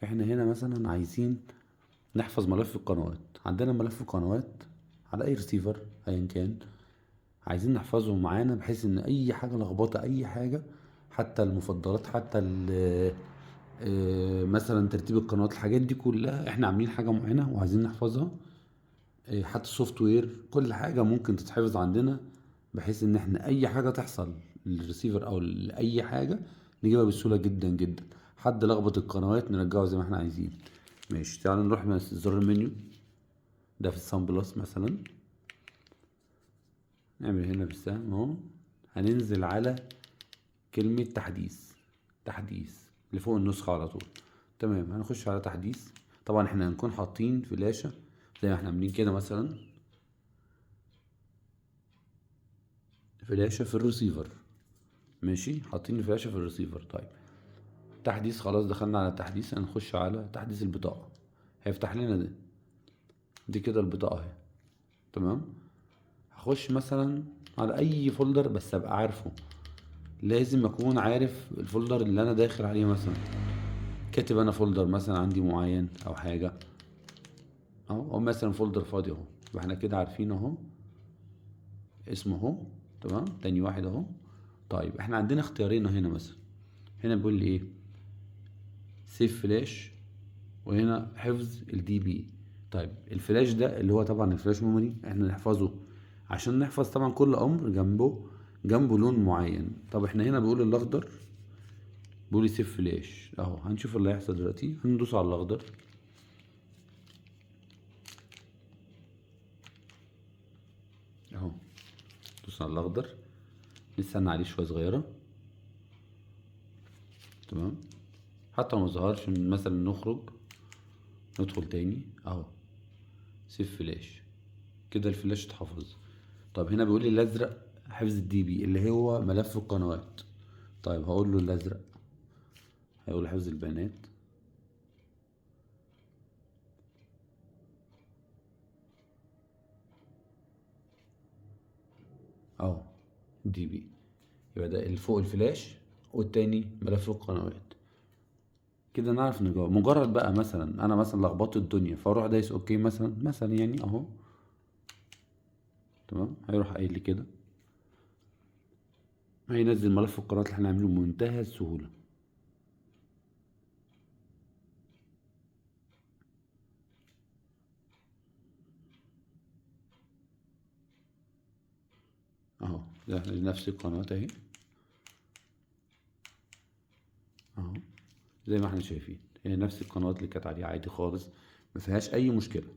احنا هنا مثلا عايزين نحفظ ملف القنوات، عندنا ملف القنوات على اي ريسيفر ايا كان، عايزين نحفظه معانا بحيث ان اي حاجة لخبطة، اي حاجة، حتى المفضلات، حتى مثلا ترتيب القنوات، الحاجات دي كلها احنا عاملين حاجة معينة وعايزين نحفظها، حتى ال software، كل حاجة ممكن تتحفظ عندنا بحيث ان احنا اي حاجة تحصل للريسيفر او لاي حاجة نجيبها بسهولة جدا جدا. حد لخبط القنوات نرجعه زي ما احنا عايزين. ماشي، تعالوا نروح من زرار المنيو ده في السان بلس مثلا، نعمل هنا بالسهم اهو، هننزل على كلمة تحديث، تحديث لفوق النسخة على طول. تمام، هنخش على تحديث. طبعا احنا هنكون حاطين فلاشة زي ما احنا عاملين كده، مثلا فلاشة في الريسيفر، ماشي، حاطين فلاشة في الريسيفر. طيب تحديث، خلاص دخلنا على التحديث، هنخش على تحديث البطاقة، هيفتح لنا ده، دي كده البطاقة اهي. تمام، هخش مثلا على اي folder بس ابقى عارفه، لازم اكون عارف ال folder اللي انا داخل عليه. مثلا كاتب انا folder مثلا عندي معين او حاجة اهو، او مثلا folder فاضي اهو، يبقى احنا كده عارفين اهو اسمه اهو. تمام، تاني واحد اهو. طيب احنا عندنا اختيارين هنا، مثلا هنا بيقول لي ايه؟ save flash، وهنا حفظ ال DP. طيب الفلاش ده اللي هو طبعا ال flash memory احنا نحفظه، عشان نحفظ طبعا كل امر جنبه لون معين. طب احنا هنا بيقول الاخضر، بيقول save flash اهو، هنشوف اللي هيحصل دلوقتي. هندوس على الاخضر، اهو دوس على الاخضر، نستنى عليه شوية صغيرة. تمام، حتى لو ما ظهرش مثلا نخرج ندخل تاني اهو، save flash، كده الفلاش اتحفظ. طب هنا بيقول لي الازرق حفظ ال DP اللي هو ملف القنوات. طيب هقول له الازرق، هيقول له حفظ البيانات. اهو DP، يبقى ده اللي فوق الفلاش والتاني ملف القنوات. كده نعرف نجاوب. مجرد بقى مثلا انا مثلا لخبطت الدنيا فاروح دايس okay مثلا، مثلا يعني اهو. تمام، هيروح قايل لي كده، هينزل ملف القنوات اللي احنا هنعمله بمنتهى السهولة. اهو ده نفس القناة اهي اهو، زي ما احنا شايفين هي نفس القنوات اللي كانت عليها عادي خالص، ما فيهاش اي مشكلة.